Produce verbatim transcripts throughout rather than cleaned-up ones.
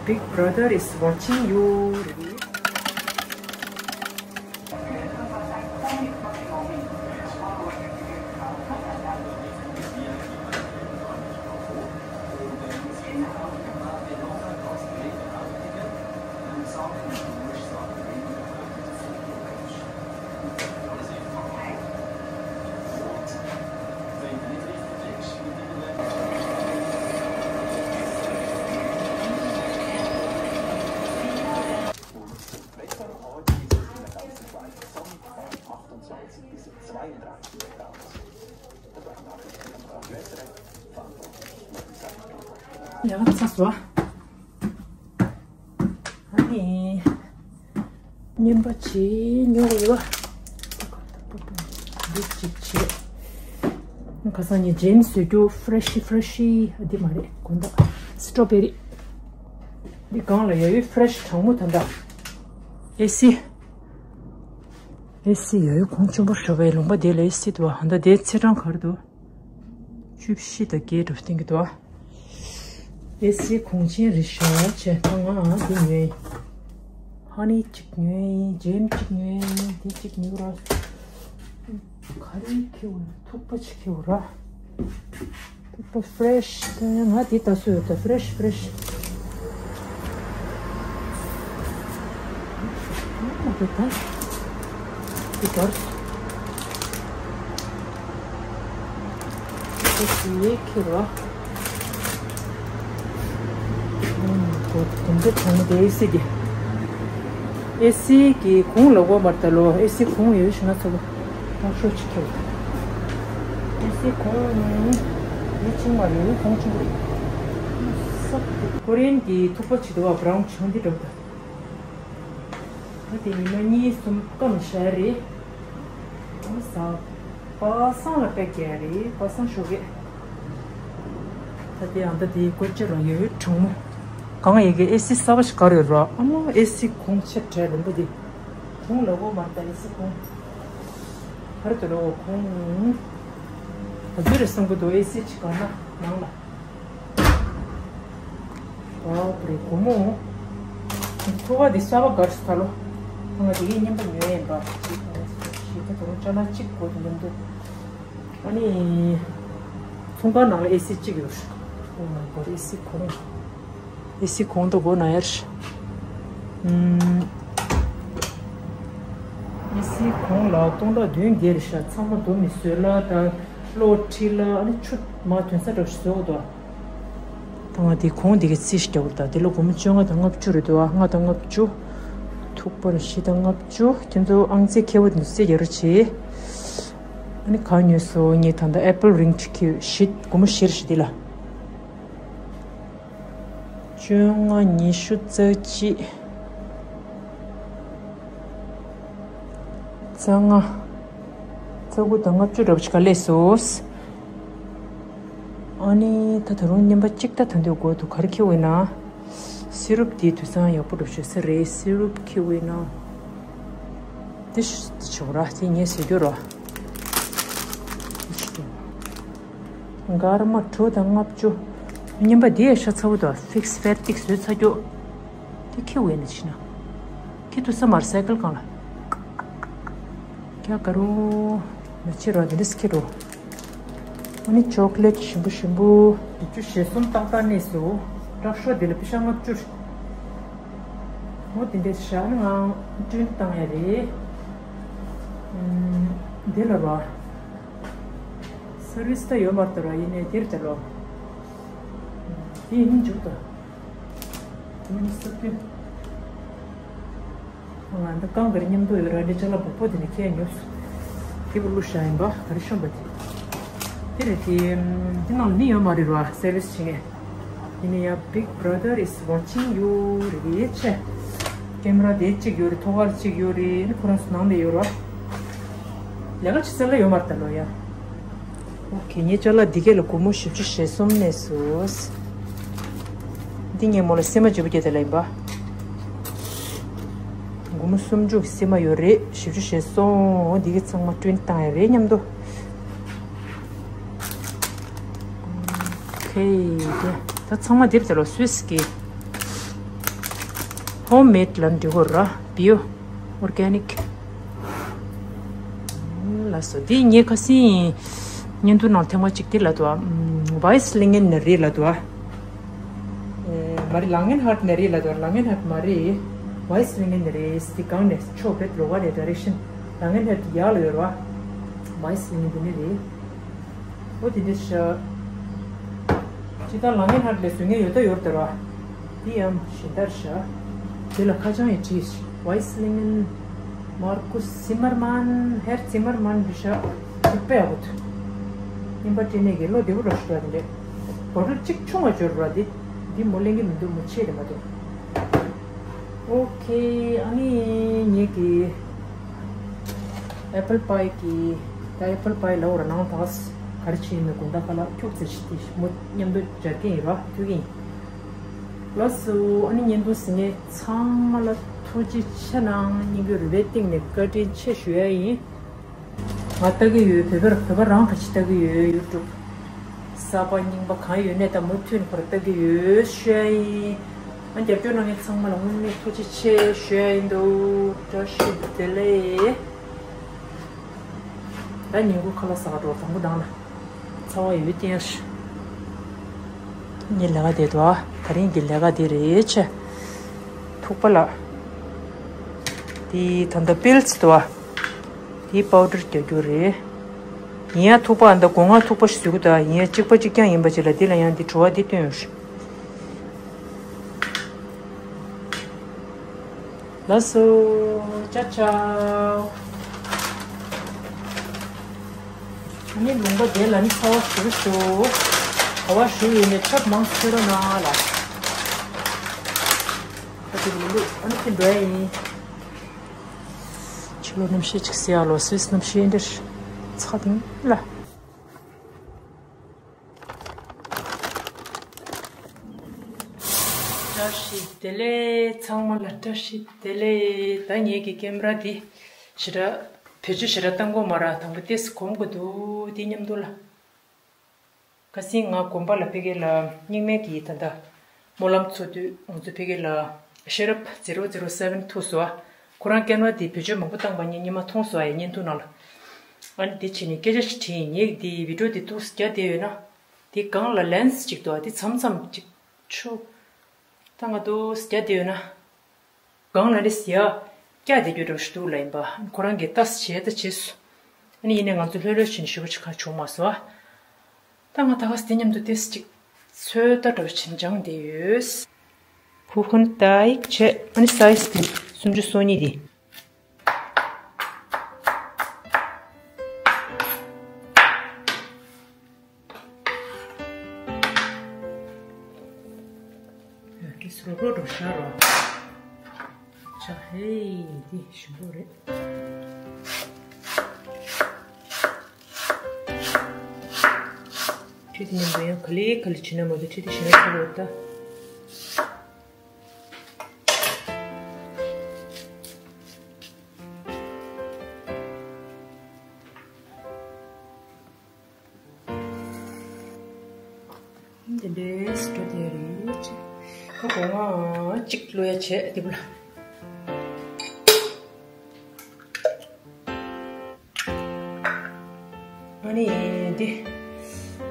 Big brother is watching you. ཡང་ཚ་སོ། ཨ་ནི། ཉན་པ་ཆེ་ཉོ་གི་ཡོད། འདི་གཅིག་བྱས། ཁ་སང་ངས་ཇེམ་བཟོས་རྒྱུ་ཕྲེ་ཤི་ཕྲེ་ཤི་ཨ་འདི་མ་རེད་དགོང་དག་སི་ཊོ་བེ་རི། འདི་གང་ལ་ཡ་ཡོད་ཕྲེ་ཤི་གྲང་མོ་ད་ལྟ། ཨེ་སི། ཨེ་སི་ཡ་ཡོད་གོང་ཆེན་པོ་ཧྲ་བའི་ལུང་པ་དེ་ལ་ཨེ་སི་འདུག་ཨ་ད་དེ་ཚེས་གྲངས་ག་རེ་འདུག་བཅུ་བཞི་དང་བརྒྱད་འགྲོ་སྟེང་གི་འདུག་ཨེ་སི་གོང་ཆེན་རེད་ཤག་བྱས་ད་ང་འདི་ཉོས་ཡིན། ཧ་ནི་གཅིག་ཉོས་ཡིན། ཇེམ་གཅིག་ཉོས་ཡིན། འདི་གཅིག་ཉོས་ར། ག་རེ་ཁེའུ་ཐུག་པ་གཅིག་ཁེའུ་ར། ཐུག་པ་ཕྲེ་ཤི་ད་ང་འདི་ད་སུ་ཡོད་ད་ཕྲེ་ཤི་ཕྲེ་ཤི། ཨ་ད་ད་འདི་གར། ཨེ་སི་ཡེ་ཁྱེར་བ། ཨུམ། གོ་དེ་འདྲ་བྱུང་སྟེ་ཨེ་སི་གི། ཨེ་སི་གི་གོང་ལ་གོ་མར་ད་ལོ་ཨེ་སི་གོང་ཡོད་ཤི་ང་ཚོ་ལོ། ང་ཤོ་ཆི་ཁྱེར། ཨེ་སི་གོང་ཡོད་ཆིང་མ་ཡོད་གོང་ཆུང་གི། ཁོ་རེན་གི་ཐུག་པ་ཆི་དོ་བ་བ་རའུན་ཆུང་འདི་འགྲོ་ད། ད་དེ་ཉི་མ་གཉིས་གསུམ་སྐམ་ཤ་རེད། ཨོ་ཟ། པ་སངས་ལ་པད་རྒྱག་རེད། པ་སངས་ཞོགས་ཀས། ད་དེ་ཨ་ད་དེ་ཀོ་ཅི་ར་ཡོད་གྲང་མོ། གང་ཡི་གེ་ཨེ་སི་གསར་པ་ཞིག་གར་ཡོད་ར། ཨ་མ་ཨེ་སི་གོང་ཆེ་དྲག་རིང་པོ་དེ། གོང་ལ་གོ་མ་ད་ཨེ་སི་གོང་། གར་དུ་ར་གོང་། ད་དུ་རེ་སང་གོ་དོ་ཨེ་སི་ཅི་ག་ན་ནང་ལ། ཨོ་པྲེ་གོ་མོ། ཐོ་བ་འདི་གསར་པ་གར་སུ་ཐ་ལོ། ང་དེ་གའི་མཉམ་པ་ཉོས་ཡིན་པ། ཞིག་ད་དུང་ཅ་ལག་གཅིག་གོ་དུ་མཉམ་དུ། ཨ་ནི། ཚོང་ཁང་ནང་ལ་ཨེ་སི་གཅིག་ཡོད། ཨོ་མའི་གོ་ཨེ་སི་གོང་། ཨེ་སི་གོང་དུ་གོ་ན་ཡར། ཨམ། ཨེ་སི་གོང་ལ་སྟོང་ཕྲག་བདུན་བརྒྱད་རེད་ཤག་ཚང་མ་དུ་མི་བཟོས་ལ་ད་གློག་ཁྲི་ལ་ཨ་ནི་ཆུ་མ་ཐོན་ས་འདྲ་བཟོས་འོ་དོ། ད་ང་དེ་གོང་དེ་གའི་རྩིས་ཤིག་རྒྱག་དགོས་ད། དེ་ལོ་སྒོར་མོ་བཅོ་ལྔ་དང་ལྔ་བཅུ་རེད་འདུག་ཨ་ལྔ་དང་ལྔ་བཅུ། ཐུག་པ་ལ་བཞི་དང་ལྔ་བཅུ། ཁྱེད་ཚོ་ཨང་རྩིས་ཁེ་པོ་དེ་ཚོ་རྩིས་རྒྱག་རོགས་བྱེད། ཨ་ནི་གང་ཉོས་སོ་ངས་ད་ལྟ་ཨེ་པལ་རིང་གཅིག་ཁེ་བཞི་སྒོར་མོ་བཞི་རེ་བཞི་དེ་ལ། བཅོ་ལྔ་ཉི་ཤུ་རྩ་གཅིག་རྩ་ལྔ། རྩ་དགུ་དང་ལྔ་བཅུ་འདྲ་པོ་ཅིག་ག་སླེབས་སོང་། ཨ་ནི་ད་ད་རུང་རྔན་པ་གཅིག་ད་ད་འདོད་དགོས་འདུག་ག་རེ་ཁྱེར་འོས་ན། སི་རུབ་དེ་དུས་སང་ཡག་པོ་འགྲོ་ཤོད་ས་རེད། སི་རུབ་ཁྱེར་འོས་ན། དེ་ཞུ་དེ་ཆོག་ར་དེ་ངས་ཟེར་རྒྱུ་ར། སྒོར་མོ་དྲུག་དང་ལྔ་བཅུ། རྔན་པ་དེ་ཡང་ཤ་ཚ་བོ་དང་ཕིག་སི་ཕེར་ཏིག་བཟོས་ཚར་རྒྱུ། དེ་ཁྱེར་འོས་ན་ཕྱིན་ན། ཁྱེད་དུ་ས་མར་སའི་ཀལ་གང་ལ། ཀྱ་ག་རུ། མ་ཕྱི་རོ་དེ་འདྲ་སི་ཁྱེར་རོ། ཨ་ནི་ཅོག་ལེ་ཊི་ཞིམ་པོ་ཞིམ་པོ། ཉི་ཤུ་ཞེ་གསུམ་ཏག་ཏག་གནས་སུ། སྐྲག་ཤོག་དེ་ལ་པི་ཤ་ལྔ་བཅུ། འོ་དེ་འདྲས་བཞག་ནི་ངང་བསྐྲུན་བཏང་ཡ་རེད། ཨུམ། དེ་ལ་རོ། སར་བིས་ད་ཡོད་མ་རེད་ད་རོ་ཡིན་ནའི་དེར་དེ་ལོ། དེ་ཡིན་འཇུག་ད། དེ་མིན་སུ་ཕུད། ང་འདི་རྐང་གི་མཉམ་དུ་ཡོད་ར་འདི་ཅ་ལག་སྦུག་པོ་དེ་ནས་ཁྱེད་ཉོས་སོང་། དེ་བུ་ལུ་ཤ་ཡིན་པ་ག་རེ་ཤོམ་པ་དེ། དེ་རེད་དེ། དེ་ནང་ལ་མི་ཡོད་མ་རེད་ར་སེར་བིས་བྱེད་མཁན། དེ་ནས་ཡ་Big brother is watching you རེད་ཡེ་ཆེ། ཀེམ་ར་དེ་གཅིག་ཡོད་རེད། ཐོག་ཁར་གཅིག་ཡོད་རེད། ཁོ་རང་ཚོ་ནང་ལ་ཡོད་ར། ལས་ཀ་བྱེད་ས་ལ་ཡོད་མ་རེད་ད་ལོ་ཡ། ཨོ་ཁེ། ངའི་ཅ་ལག་འདི་གས་ལ་སྒོར་མོ་བཞི་བཅུ་ཞེ་གསུམ་གནས་སོང་། འདི་ངའི་མོ་ལ་སེ་མ་བརྗེ་པོ་བརྒྱབ་དེ་ལ་ཡིན་པ། སྒོར་མོ་སུམ་ཅུ་གི་སེ་མ་ཡོད་རེད། བཞི་བཅུ་ཞེ་གསུམ། འོ་འདི་གས་ཚང་མ་བསྐྲུན་བཏང་ཡ་རེད་མཉམ་དུ། ཨོ་ཁེ། དེ་ད་ཚང་མ་འདེབས་དེ་ལ་སུད་སི་གི། Home made ལབ་འདི་གོ་ར། Bio organic. ལགས་སོ། འདི་ངས་ཁ་སང་བརྙན་ཐུང་ནང་ཐེངས་མ་གཅིག་འདི་ལབ་འདུག་བ། Weißlingen ནས་རེད་ལབ་འདུག་བ། ཨེ། མ་རེད། Langenhagen ནས་རེད་ལབ་འདུག་བ། Langenhagen མ་རེད། Weißlingen ནས་རེད། འདི་སྒང་ནས་ཕྱོགས་བེད་ལོག་ག་རེད། Direction Langenhagen ཡག་ལ་ཡོད་ར། Weißlingen འདི་ནས་རེད། ཨོ་དེ་འདྲ་ཤག་ཅི་ལྟར་ལང་ངེ་ཧར་ལས་བཟོ་ངེས་ཡོད་ད་ཡོད་དེ་ར། འདི་ཡང་གཞན་དར་ཤག་དེ་ལ་ཁ་བྱང་ཡང་བྲིས། Weißlingen Markus Zimmermann, Herr Zimmermann འདི་ཤག་ཅིག་པས་ཡག་པོ་འདུག་རྙིང་པ་སྤྲད་ནས་གི་བློ་བདེ་པོ་རོ་ཞིག་ཡོད་དེ་འདྲས། བོ་ཊལ་གཅིག་ཆུང་བ་འབྱོར་ར། འདི་འདི་མོ་ལེན་གི་མི་འདུག་མོ་ཆེ་རེད་མ་གཏོགས། ཨོ་ཁེ། ཨ་ནི་ངེད་ཀྱི་apple pie གི་ད་apple pie ལ་འོ་ར་ནང་ད་ག་རེ་བྱས་ཡིན་ན་དགོང་དག་ཁ་ལག་ཁྱུག་ཙམ་ཞིག་དེ་མོ་མཉམ་དུ་སྦྱར་གྱིན་ཡིན་ར་ཁྱུག་གིན། ལགས་སོ། ཨ་ནི་བརྙན་ཐུང་གཟིགས་མཁན་ཚང་མ་ལ་ཐུགས་རྗེ་ཆེ་གནང་། སྙིང་གི་རུས་པའི་གཏིང་ནས་བཀའ་དྲིན་ཆེ་ཞུ་ཡ་ཡིན། ང་ལྟ་གི་ཡོད། བོད་པར་བོད་པ་རང་ག་ཅི་ལྟ་གི་ཡོད། YouTube གསར་པ་རྙིང་པ་གང་ཡོད་ནས་ད་མུ་མཐུད་ཁོ་ར་ལྟ་གི་ཡོད་ཞུ་ཡ་ཡིན། ཨ་རྒྱབ་སྐྱོར་གནང་མཁན་ཚང་མ་ལ་དངོས་གནས་ཐུགས་རྗེ་ཆེ་ཞུ་ཡ་ཡིན་འདུག་བཀྲ་ཤིས་བདེ་ལེགས། ད་ཉིན་གུང་ཁ་ལག་ཟ་ག་འགྲོ། དང་པོ་དང་ལ་ཚ་བ་ཡོད་ཏེ་ཡ་ཞུ། ངའི་ལས་ཀ་དེ་དུ་ཨ། ད་རིང་གི་ལས་ཀ་དེ་རེད་ཆེ། ཐུག་པ་ལ། དེ་ད་ལྟ་པིལ་སི་དུ་ཨ། དེའི་པའུ་ཌར་རྒྱག་རྒྱུ་རེད། ཡིན་ཡང་ཐུག་པ་འདི་སྒོ་ང་ཐུག་པ་ཞིག་བཟོས་གི་འདུག་ཡིན་ཡང་གཅིག་པ་གཅིག་རྐྱང་ཡིན་པ་ཅིག་ལ་འདི་ལ་ཡང་འདི་བྲོ་བ་འདི་བཏོན་ཡོད་རེད། ལགས་སོ། ཅའོ་ཅའོ། ཨ་ནི་ལུང་པ་དེ་ལ་ནི་ཚ་བ་ཞུ་ཞུ། ག་བ་ཞུ་ཡོད་ནས་ཆབ་མང་ཚོད་རོགས་གནང་ལ། ད་དེ་ལུ་ལུ་ཨ་ནི་དེ་འགྲོ་ཡ་ཡིན། ཕྱི་ལོ་གནམ་གཤིས་ཅིག་གསལ་ལོ། སུད་སི་གནམ་གཤིས་འདིར་ཚ་དང་ལ། བཀྲ་ཤིས་བདེ་ལེགས། ཚང་མ་ལ་བཀྲ་ཤིས་བདེ་ལེགས། ད་ངེད་ཀྱི་ཀེམ་ར་འདི་ཞེ་དྲག་བེད་སྤྱོད་ཞེ་དྲག་བཏང་གོ་མ་ར། དང་པོ་ཏེས་གོམས་དགོས་འདུག་འདི་མཉམ་དུ་ལ། ཁ་སང་ང་དགོན་པ་ལ་ཕ་གི་ལ་རྙིང་མའི་གི་ད་ལྟ་སྨོན་ལམ་ཚོགས་དུས་ང་ཚོ་ཕ་གི་ལ་ཤེས་རབ་zero zero seven ཐུག་སོང་ཨ། ཁོ་རང་ཀེམ་ར་འདི་བེད་སྤྱོད་མང་པོ་བཏང་པ་ངས་སྔོན་མ་མཐོང་སོང་ཨ་ཡ། བརྙན་ཐུང་ནང་ལ། ཨ་ནི་འདི་བྱས་ནས་སྐད་ཆ་ཞིག་དྲིས་ཡིན། ངས་འདི་བི་ཌིའོ་འདི་ཏོག་ཙམ་རྒྱག་བསྡད་ཡོད་ན། འདི་སྒང་ལ་ལེན་སི་ཅིག་འདུག་ཨ། འདི་མཚམས་མཚམས་ཅིག་ཆུ། ད་ང་ཏོག་ཙམ་རྒྱག་བསྡད་ཡོད་ན། སྒང་ལ་འདི་ཟེར་ཡ་སྐྱ་དེ་རྒྱུ་འདྲ་ཞིག་འདུག་ལ་ཡིན་པ། ཁོ་རང་གིས་ལྟ་ས་བྱས་ད་བྱས་སོ། ཨ་ནི་ཡིན་ནའི་ང་ཚོ་ལྷོད་ལྷོད་བྱས་ནས་ཞུ་བ་ཅིག་གང་བྱུང་མ་སོང་ཨ། ད་ང་ད་ག་སེ་དེ་མཉམ་དུ་ཏོག་ཙམ་ཅིག་ཚོད་ལྟ་འདྲ་བོ་བྱས་ནས་སྦྱངས་བསྡད་ཡོད། ཁུ་ཁུན་ཏའིག་བྱས། ཨ་ནི་སའི་ཛི་དེ་སུམ་ཅུ་སོ་གཉིས་དེ། ཡ་ཏིས་རོགས་རོགས་འགྲོ་ཤ་རོ། ཆ་ཧེ་དེ་ཞིམ་པོ་རེད། ཁྲི་དེ་མཉམ་དུ་ཡང་ག་ལེ་ག་ལེ་བྱེད་ན་མ་གཏོགས་ཁྲི་དེ་ཞེ་ན་ཁ་ལོ་ད། འདི་འདྲའི་སི་ཊོ་དེ་རེད། ཁ་སྒོ་ང་གཅིག་བླུག་ཡ་བྱས་དེ་བུ་ལ། ཨ་ནི་འདི་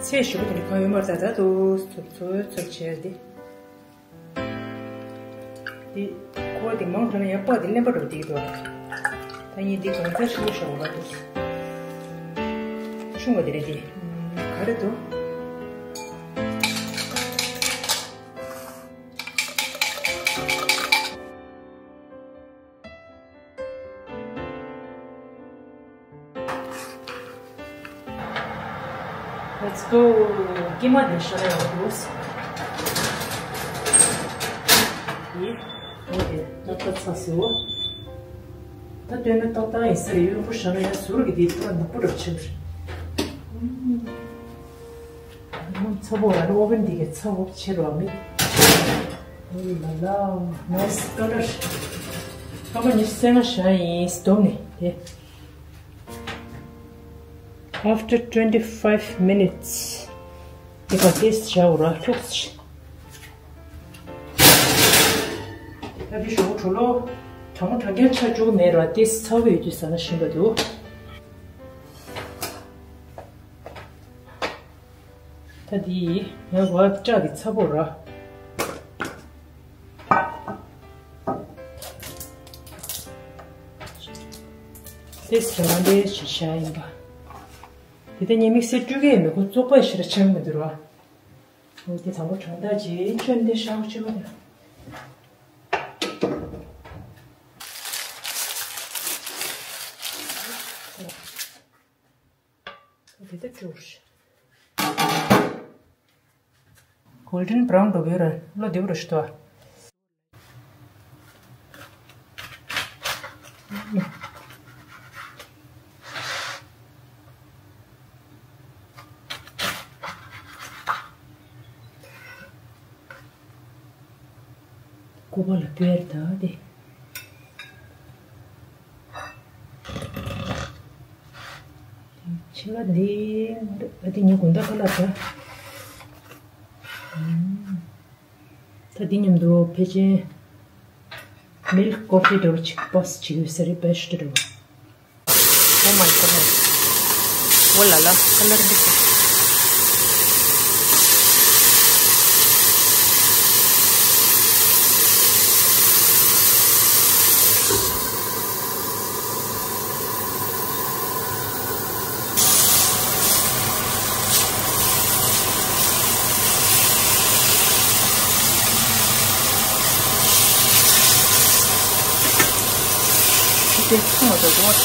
ཚེས་བཞི་པོ་དེ་འདྲ་གང་ཡོད་མ་རེད། ད་ད་དུ་ཚུར་ཚུར་ཚུར་བྱས་འདི། འདི་ཁོ་འདི་མང་དྲགས་ན་ཡང་པགས་འདི་གླེན་པ་འདྲ་བོ་འདི་འདུག་ད་ཡིན་འདི་གང་ཚར་ཤི་བོ་ཤོག་ལ་འདུག་ཆུང་བ་འདི་རེད་འདི། ག་རེ་འདུག Let's go. ཀྱེ་མ་དེ་ཤ་ལ་ཡོང་དུས། ཡིན། འོ་དེ་ཏག་ཏག་ཚ་སོ། ད་སྟོན་ན་ཏག་ཏག་ཡིན་ས་རེད། ཡོད་པོ་ཤ་ལ་ཡང་ཟུར་གི་དེ་ཏོག་ནག་པོ་འདྲ་ཆེ་བ་རེད། ཚ་པོ་ར་ཨོ་ཝན་འདི་གི་ཚ་པོ་ཆེ་ར་མེད། འོ་ལ་ལ། Nice color. སྐར་མ་ཉི་ཤུ་རྩ་ལྔ་བཞག་ཡིན། སྡོམ་ནས་དེ། After twenty-five minutes. དེ་ག་ཏེས་བྱའོ་ར་ལྷུགས། ད་འདི་ཞོག་བྲོ་ལོ། གྲང་མོ་གྲང་རྐྱང་ཆགས་བཅུག་མེད་ར། ཏིས་ཚ་བོ་ཡོད་དུས་ཟ་ན་ཞིམ་པ་འདུག་ད་འདི་ཡིན་ཡང་བ་སྐྲ་གི་ཚ་བོ་ར། ཏིས་གྲང་མོ་འདྲའི་ཞིག་བྱ་ཡིན་པ། དེ་ལྟ་ཉེ་དམིགས་བསལ་སྤྲུལ་སྐད་མི་གོ་བཙོག་པ་ཞིག་ར་ཆགས་མི་འདུག་ར། འོ་དེ་དང་པོ་གྲོང་རྡལ་རྗེས་ཅོན་དེ་ཤའོ་ཆེ་བ་དང་། འོ་དེ་ལྟ་བཅུག་ར། གོལ་ཌན་བྷ་རའུན་འགྲོ་གི་ཡོད་ར། བློ་བདེ་པོ་ར་ཞུ་ཏོ། ཀུ་པ་ལ་བེར་ད་དེ། ཕྱི་ལ་འདི་ཨ་དེ་ཉི་གུན་ད་ཁ་ལ་ད། ད་འདི་མཉམ་དུ་ཕལ་ཆེར་མིལཀ་ཀོ་ཕི་འདྲ་བོ་ཅིག་པོ་སི་ཊི་བྱེད་ཀྱི་ཡོད་ས་རེད། བེ་སི་ཊི་འདྲ་བོ། Oh my goodness. Oh la la, color འདི་ཚོ། དེ་ཚོང་དུ་འགྲོ་བ་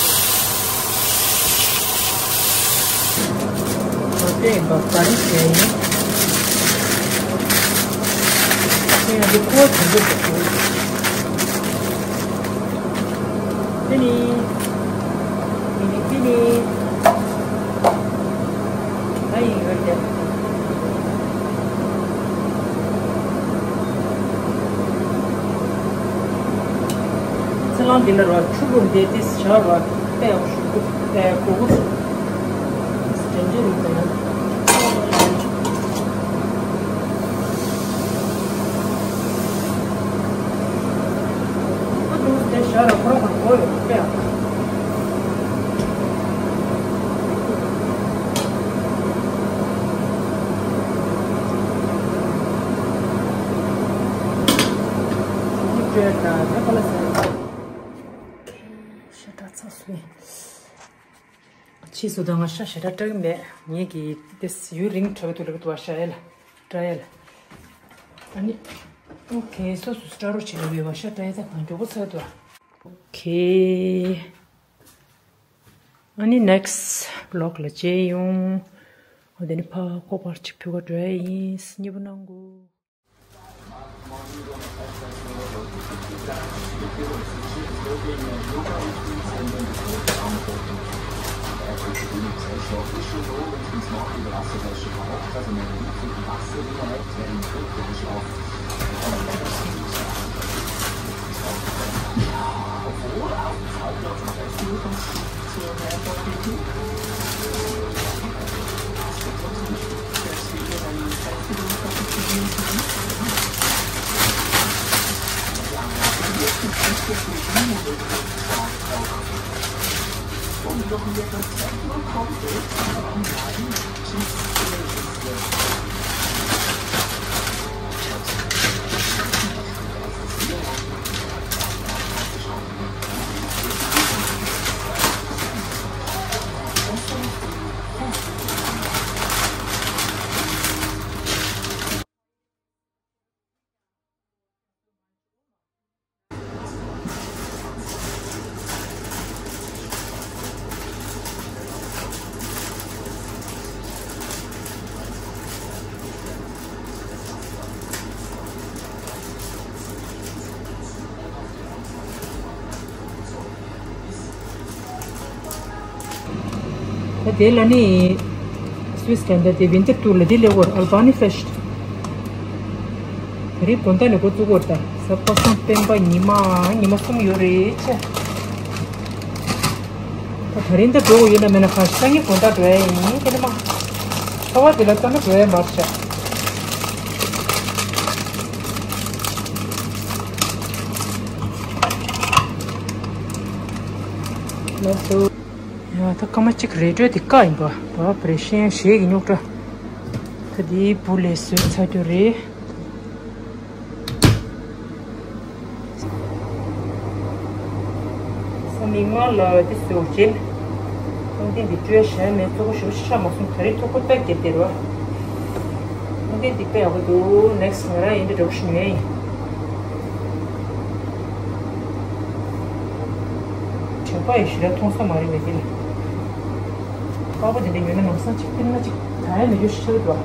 དང་། དེ་ཡིན་པ་ག་རེ་བྱས་ཡིན། དེ་ཡང་དེ་ཁོ་བོ་དོན་དུ་འགྲོ། དེ་ནི། དེ་ནི་དེ་ནི། ཨ་ཡིན་ཡོད་ཀྱང་། ཚེ་རིང་འདི་ལ་རོ་ཕྲུ་གུ་འདི་ཏིས་བྱ་བ་ལྟ་ཡག་ཞུ་གི་ལྟ་ཡག་གོ་གི་ཞུ། ཏིས་དྲན་འདྲེ་རིག་པ་ཡང་། ཨ་ཏིས་དེ་བྱ་ར་ཁོ་རང་ག་གོ་ཡོད་ལྟ་ཡག་ཞེ་དྲག་ཚ་སོང་། ཕྱིས་སུ་ད་ང་ཤ་ཞེ་དྲག་སྐྲག་གི་མེད། ངེད་ཀྱིས་དེ་ཡུན་རིང་དྲག་ཏུ་ལུག་ཏུ་བ་ཤ་ཡལ། སྐྲ་ཡལ། ཨ་ནི། ཨོ་ཁེ། སོ་སོ་སྐྲ་རོ་བྱེད་ལུགས་ཡོད་པ་ཤ་སྐྲ་ཡལ་ཚ་གང་མགྱོགས་པོ་ཚར་དུ། ཨོ་ཁེ། ཨ་ནི་ནེག་སི་ཊི་བི་ལོག་ལ་མཇལ་ཡོང་། འོ་དེ་ནི་ཕ་ཁོ་པར་ཅིག་ཕུལ་ག་འགྲོ་ཡ་ཡིན། གཉིས་པོ་གནང་དགོས། ད་དེ་ལ་ནི་སུད་སི་ལན་ད་དེ་ཝིན་ཊར་ཊུར་ལ་དེ་སླེབས་ཡོད་རེད། ཨལ་བ་ནི་ཕེ་སི་ཊི། དེ་རིང་དགོང་དག་ནས་འགོ་བཙུགས་ཡོད་རེད་ད། གཟའ་པ་སངས་སྤེན་པ་ཉི་མ་ཉི་མ་གསུམ་ཡོད་རེད་ཆེ། ད་དེ་རིང་ད་འགྲོ་དགོས་ཡོད་ན་མེད་ན་གང་ཤེས། སང་ཉིན་དགོང་དག་འགྲོ་ཡ་ཡིན། དེ་ནི་མ་ཚ་བ་དེ་ལ་ཙམ་ན་འགྲོ་ཡ་མ་རེད་ཤག་ཡ་ད་སྐར་མ་གཅིག་རེ་འགྲོས་དེ་བཀག་ཡིན་པ། བ་བ་རེ་ཤེས་ཡང་ཞེས་ཀྱི་རྙོག་དྲ། ད་དེའི་བུ་ལས་བཟོས་ཚར་རྒྱུ་རེད། ས་མིག་དམར་ལ་དེ་བཟོས་རྗེས། ལུང་བསྟན་འདི་སྤྲོད་བྱས་མེད་གཙོ་བོ་ཞུ་ཤ་མ་སོང་། ད་རེས་ཐུག་པ་ཏག་རྒྱབ་དེ་རོ། ལུང་བསྟན་འདི་དཔེ་ཡག་པོ་འདུག next ང་རང་ཡིན་འདི་འགྲོ་ཤི་ནས། དྲན་པ་ཡི་ཞི་ར་མཐོང་ས་མ་རེད་པས་དེ་ལ། དཀར་པོ་དེ་འདྲ་ཉོས་ན་ལམ་སང་གཅིག་སྟེར་ན་གཅིག་ད་ཡ་མི་འགྱུར་ཤི་ཆེ་བ་འདུག་ཨ།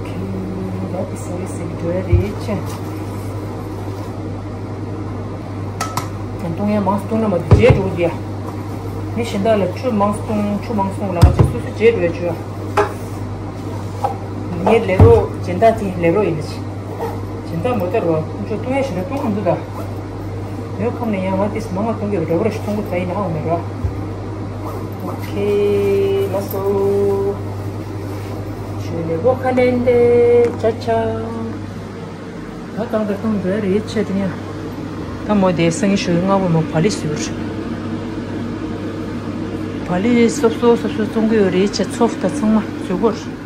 ཁེ་ད་དེ་ས་ཡི་ཟེར་གི་འགྲོ་ཡ་རེད་ཆེ། ཡང་བཏུང་ཡ་མང་སུ་བཏུང་ན་མ་དུ་རྗེས་འགྲོ་གི་ཡ། མི་གཞན་དག་ལ་ཆུ་མང་སུ་བཏུང་ཆུ་མང་སུ་བཏུང་ལ་ང་ཚོ་སོ་སོ་རྗེས་འགྲོ་ཡ་ཆུ་ཡ། ངའི་ལས་རོགས་སྦྱིན་བདག་དེ་ལས་རོགས་ཡིན་ལ་ཆེ། སྦྱིན་བདག་མོ་ལྟར་བ་ཁོང་ཚོ་བཏུང་ཡ་ཞིག་ན་བཏུང་གང་འདུག་ད། མོའི་ཁམས་ནས་ཡང་ང་ཏིས་མང་ང་གཏོང་གི་རེ་བ་རེ་ཞིག་གཏོང་གི་ད་ཡིན་ནའང་མེད་ར། ཨོ་ཁེ་ལ་སོ། ཞུ་ནས་བོ་ཁ་ནན་ཏེ་ཅ་ཅ། ད་གང་ལྟར་གཏོང་འདོད་རེད་ཆེ་དེ་ཡང་། ད་མོ་དེ་སང་ཉིན་ཞུ་གི་སྔ་པོ་མོ་བ་ལི་ཟུར། བ་ལི་སོབ་སོ་སོབ་སོ་བཙོང་གི་ཡོད་རེད་ཆེ། ཚོབ་ད་ཚང་མ་ཟུར་གོར།